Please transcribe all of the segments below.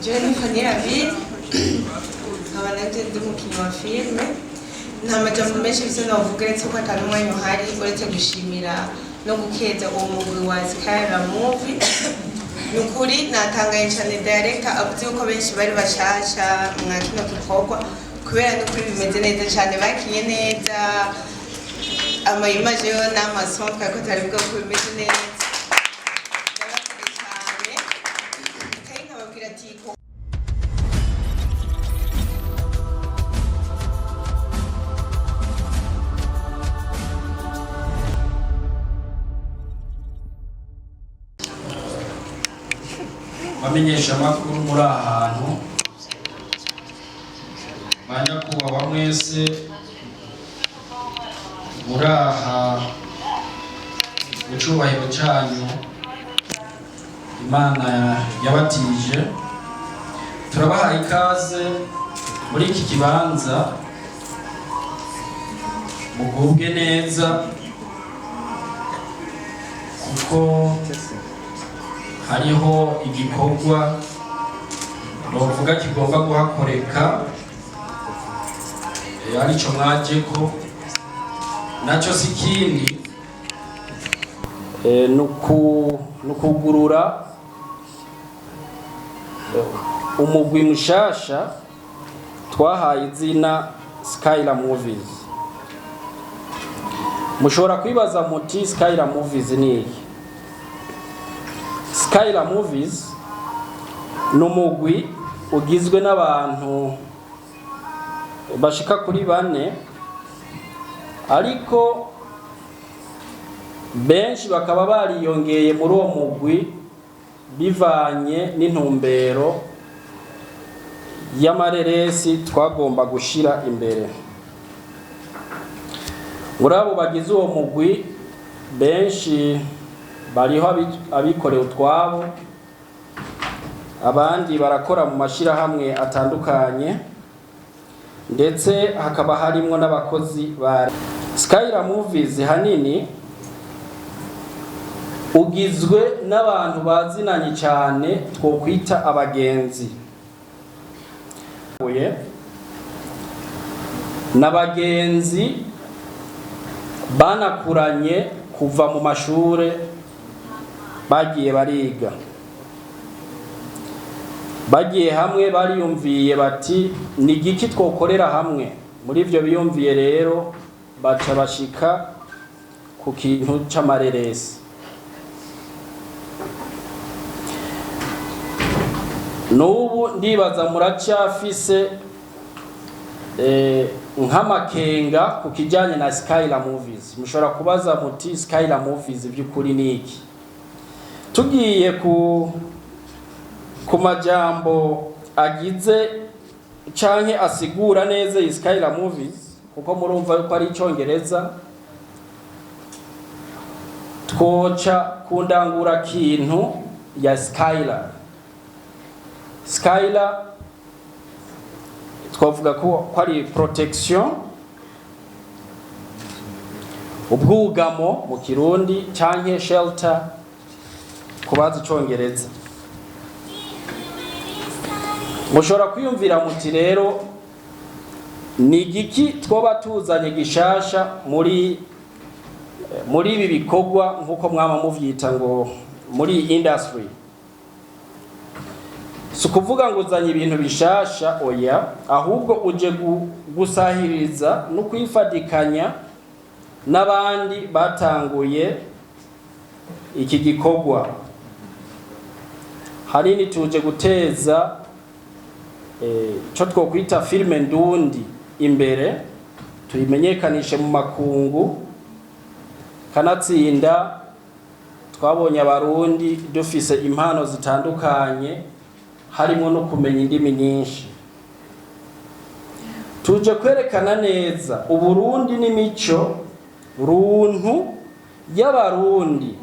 Jewe ni Fanny Ravine, nkaba nanje ndi umukinyi wa filime. Nta majambo menshi mfise novuga, uretse ko ata n'umwanya uhari, uretse gushimira no gukeza uwo mugwi wa Skyla Movie. Ni ukuri natangaye cane director avuze yuko benshi bari bashasha mwa kino gikorwa, kubera ni ukuri bimeze neza cane, bakinye neza, ama image yo n'ama son twariko turabivuga ko bimeze neza. Ndabakunda cane kandi nkababwira ati Bamenyesha amakuru muri aha hantu, ba nyakubahwa mwese muri aha, mu cyubahiro cyanyu Imana yabatije, turabahaye ikaze muri iki kibanza. Mugubwe neza, kuko hariho igikorwa novuga kigomba guhakoreka, arico mwajeko naco si ikindi, nukugurura umugwi mushasha twahaye izina Skyla Movies. Mushobora kwibaza muti: "Skyla Movies ni iki?" Skyla Movies ni umugwi ugizwe n'abantu bashika kuri bane, ariko benshi bakaba bariyongeye muri uwo mugwi bivanye n'intumbero y'amareresi twagomba gushira imbere. Muri abo bagize uwo mugwi, benshi bariho abikorera utwabo, abandi barakora mu mashirahamwe atandukanye, ndetse hakaba harimwo n'abakozi ba Skyla Movies. Hanini ugizwe n'abantu bazinanye cyane, twokwita abagenzi n'abagenzi banakuranye kuva mu mashure bagiye bariga. Bagiye hamwe bariyumviye bati: "Ni igiki twokorera hamwe?" Muri ivyo biyumviye rero, baca bashika ku kintu c'amareresi. N'ubu ndibaza muracyafise nk'amakenga ku kijyanye na Skyla Movies. Mushobora kubaza muti: "Skyla Movies by'ukuri ni iki?" Tugiye ku majambo agize canke asigura neza iyi Skyla Movies, kuko murumva yuko ari icongereza, twoca ku ndangura kintu ya Skyla. Skyla twavuga ko ari protection, ubwugamo mu Kirundi, canke shelter ku bazi icongereza. Mushobora kwiyumvira muti: "Rero ni igiki twoba tuzanye gishasha muri ibi bikorwa, nk'uko mwama muvyita ngo muri iyi industry?" Si ukuvuga ngo uzanye ibintu bishasha, oya, ahubwo uje gusahiriza no kwifadikanya n'abandi batanguye iki gikorwa. Hanini tuje guteza ico twokwita filime ndundi imbere, tuyimenyekanishe mu makungu. Kanatsinda twabonye Abarundi dufise impano zitandukanye, harimo no kumenya indimi nyinshi. Tuje kwerekana neza Uburundi n'imico runtu y'Abarundi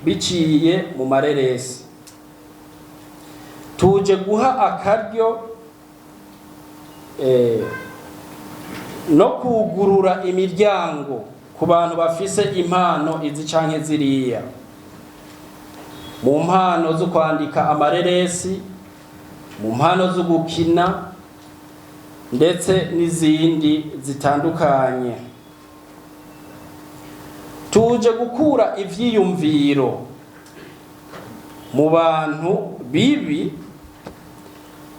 biciye mu mareresi. Tuje guha akaryo no kugurura imiryango ku bantu bafise impano izi canke ziriya. Mu mpano zo kwandika amareresi, mu mpano zo gukina, ndetse n'izindi zitandukanye. Tuje gukura ivyiyumviro mu bantu bibi.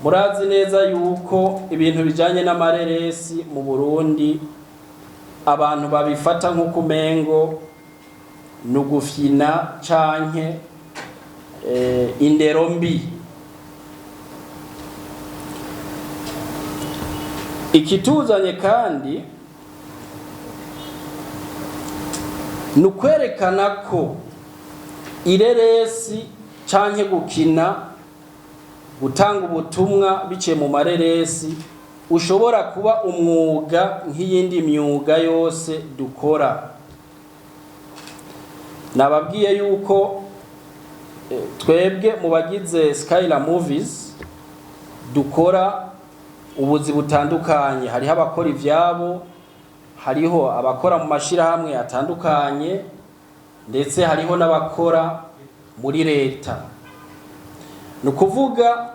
Murazi neza yuko ibintu bijanye n'amareresi mu Burundi abantu babifata nk'uko umengo ni ugufyina canke indero mbi. Ikituzanye kandi ni ukwerekana ko ireresi canke gukina, gutanga ubutumwa biciye mu mareresi, ushobora kuba umwuga nk'iyindi myuga yose dukora. Nababwiye yuko twebwe mu bagize Skyla Movies dukora ubuzi butandukanye. Hariho abakora ivyabo, hariho abakora mu mashirahamwe atandukanye, ndetse hariho n'abakora muri leta. Ni ukuvuga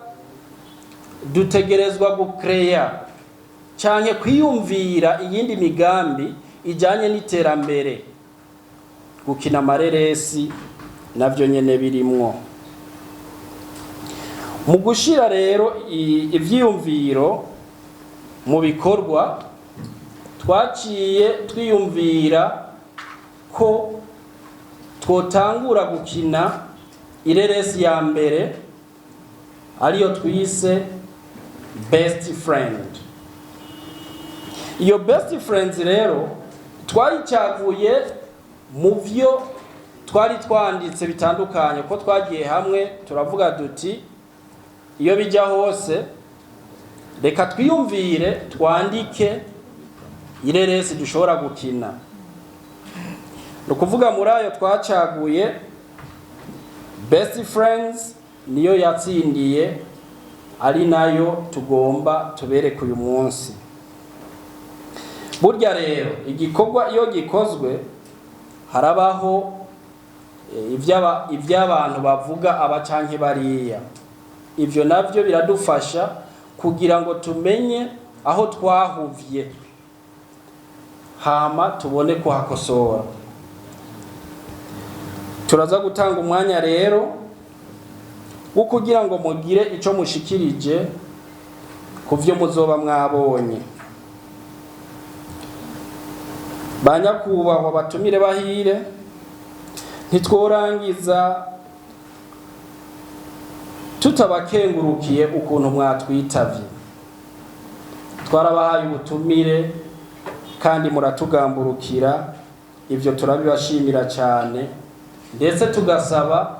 dutegerezwa gukereya canke kwiyumvira iyindi migambi ijanye n'iterambere. Gukina amareresi navyo nyene birimwo. Mu gushira rero ivyiyumviro mu bikorwa, twaciye twiyumvira ko twotangura gukina ireresi ya mbere, ariyo twise Best Friend. Iyo Best Friends rero twayicaguye mu vyo twari twanditse bitandukanye, ko twagiye hamwe turavuga duti: "Iyo bijya hose, reka twiyumvire twandike ireresi dushobora gukina." Ni ukuvuga muri ayo twacaguye, Best Friends niyo yatsindiye, ari nayo tugomba tubereke uyu munsi. Burya rero igikorwa iyo gikozwe harabaho ivy'abantu bavuga, aba canke bariya. Ivyo navyo biradufasha kugira ngo tumenye aho twahuvye, hama tubone kuhakosora. Turaza gutanga umwanya rero wo kugira ngo mugire ico mushikirije ku vyo muzoba mwabonye. Ba nyakubahwa batumire bahire, ntitworangiza tutabakengurukiye ukuntu mwatwitavye. Twarabahaye ubutumire kandi muratugamburukira. Ivyo turabibashimira cyane, ndetse tugasaba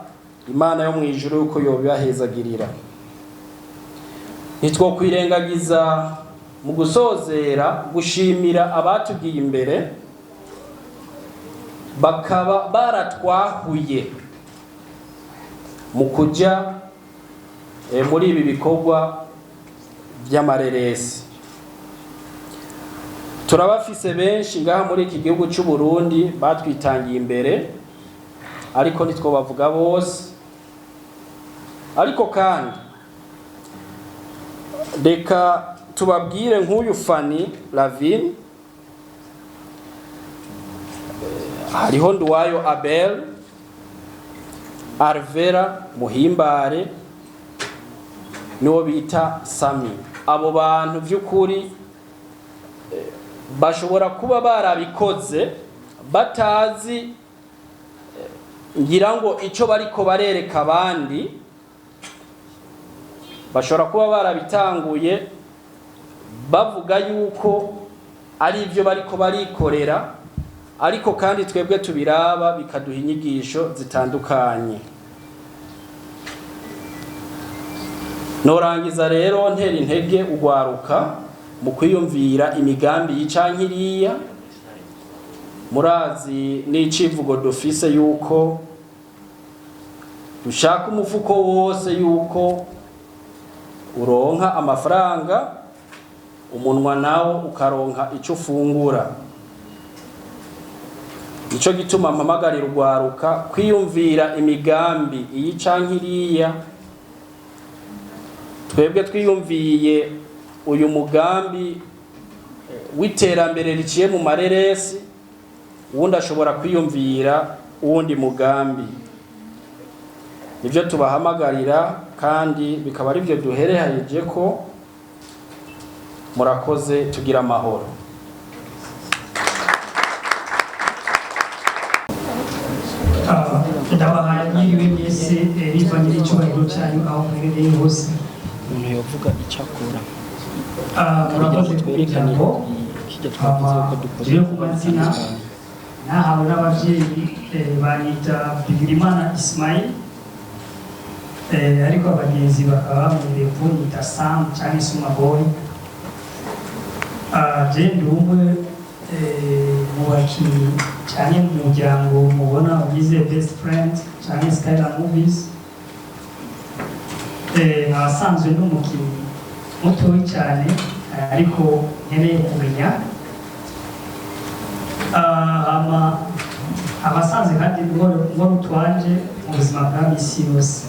Imana yo mu ijuru yuko yobibahezagirira. Ntitwokwirengagiza mu gusozera gushimira abatugiye imbere, bakaba baratwahuye mu kuja muri ibi bikorwa vy'amareresi. Turabafise benshi ngaha muri iki gihugu c'u Burundi batwitangiye imbere, ariko ntitwobavuga bose. Ariko kandi reka tubabwire nk'uyu Fanny Lavine, hariho Nduwayo Abel, Arvera Muhimbare, niwo bita Sami. Abo bantu vy'ukuri bashobora kuba barabikoze batazi, ngira ngo ico bariko barereka abandi. Bashobora kuba barabitanguye bavuga yuko ari ibyo bariko barikorera, ariko kandi twebwe tubiraba bikaduha inyigisho zitandukanye. Norangiza rero ntera intege ugwaruka mu kwiyumvira imigambi y'icankiriya. Murazi n'icivugo dufise, yuko dushaka umufuko wose yuko uronka amafaranga, umunwa nawo ukaronka ico ufungura. Nico gituma mpamagarira urwaruka kwiyumvira imigambi iyi canke iriya. Twebwe twiyumviye uyu mugambi w'iterambere riciye mu mareresi, uwundi ashobora kwiyumvira uwundi mugambi. Nivyo tubahamagarira kandi bikaba ari byo duhereheje ko. Murakoze, tugira amahoro. Ndabahaye mwiriwe mwese, bivanye n'icyubahiro cyanyu aho muherereye hose. Umuntu yovuga icyo akora Murakoze kugira ngo ku twerekane ijambo. kijya twavuze ko dukora. Jewe ku mazina nahawe n'abavyeyi, banyita Bigirimana Ismail, ariko abagenzi bakaba bamenyereye kunyita Sam canke Suma Boy. Je ndi umwe mu bakinyi canke mu muryango mubona ugize Best Friend canke Skylar Movies. Abasanzwe ndi umukinyi mutoyi cyane, ariko nkeneye kumenya. Hama abasanzwe kandi nkora utwanje mu buzima bwa misi yose.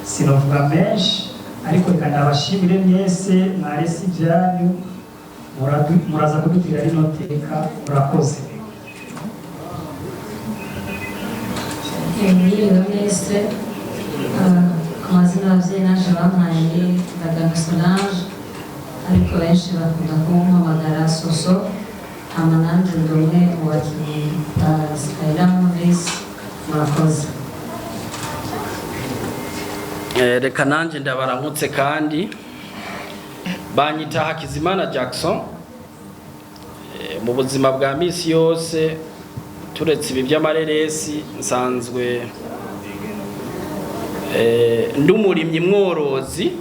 Sinovuga menshi, ariko reka ndabashimire mwese mwarese ibyanyu muraza kudutira rino teka. Murakoze. Mwiriwe mwese. Ku mazina ababyeyi naje bampaye ni Ndagano Solange, ariko benshi bakunda kumpamagara Soso. Hama nanjye ndi umwe mu bakinnyi ba Skylar Movies. Murakoze. Reka nanjye ndabaramutse kandi banyita Hakizimana Jackson. Mu buzima bwa misi yose, turetse ibi by'amareresi, nsanzwe ndi umurimyi mworozi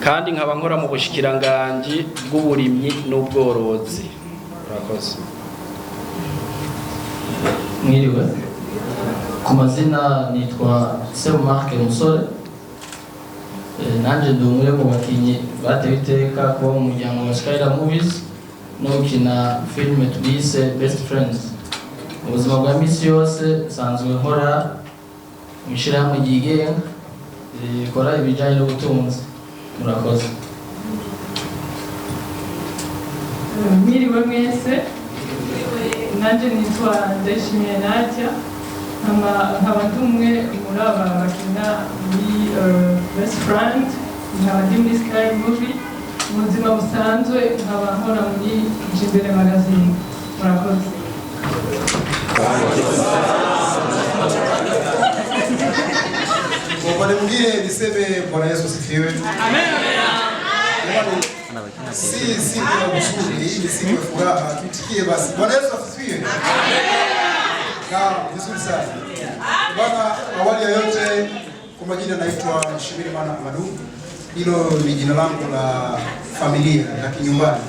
kandi nkaba nkora mu bushikiranganji bw'uburimyi n'ubworozi. Murakoze. Mwiriwe, ku mazina nitwa Sebumarke Musore. Nanje ndi umwe mu bakinyi batewe iteka kuba mu muryango wa Skylar Movies no gukina filime twise Best Friends. Mu buzima bwa misi yose nsanzwe nkora mu ishyirahamwe ryigenga rikora ibijyanye n'ubutunzi. Murakoze. Mwiriwe mwese, nanjye nitwa Ndayishimiye Nadia, nkaba ndi umwe muri aba bakina muri Best Friend, nkaba ndi muri Sky Movie. Mu buzima busanzwe nkaba nkora muri Jimbere Magazine. Murakoze. Kwa upande mwingine niseme Bwana Yesu asifiwe. Jamani, si siku ya huzuni, hii ni siku ya furaha. Tuitikie basi. Bwana Yesu asifiwe. Na vizuri sana. Bwana, awali ya yote, kwa majina naitwa Nshimirimana Amadou. Hilo ni jina langu la familia la kinyumbani,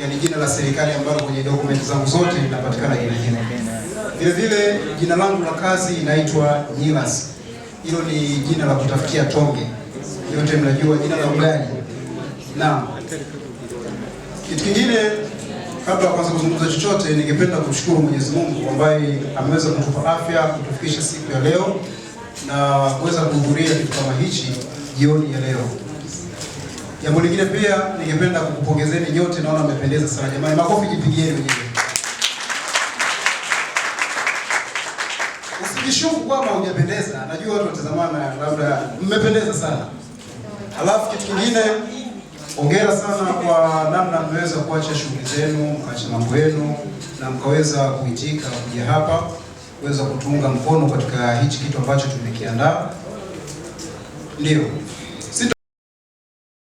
yaani jina la serikali ambalo kwenye dokumenti zangu zote linapatikana jina hilo. Vile vile jina langu la kazi inaitwa Nyilas. Hilo ni jina la kutafutia tonge, yote mnajua jina la ugali. Naam. Kitu kingine, kabla ya kuanza kuzungumza chochote, ningependa kumshukuru Mwenyezi Mungu ambaye ameweza kutupa afya kutufikisha siku ya leo na kuweza kuhudhuria kitu kama hichi jioni ya leo. Jambo lingine pia ningependa kukupongezeni nyote, naona mmependeza sana jamani, makofi jipigieni wenyewe. Usijishuku kwamba hujapendeza, najua watu watazamana, labda mmependeza sana. Alafu kitu kingine, hongera sana kwa namna mmeweza kuacha shughuli zenu, mkaacha mambo yenu na mkaweza kuitika kuja hapa kuweza kutuunga mkono katika hichi kitu ambacho tumekiandaa. Ndio.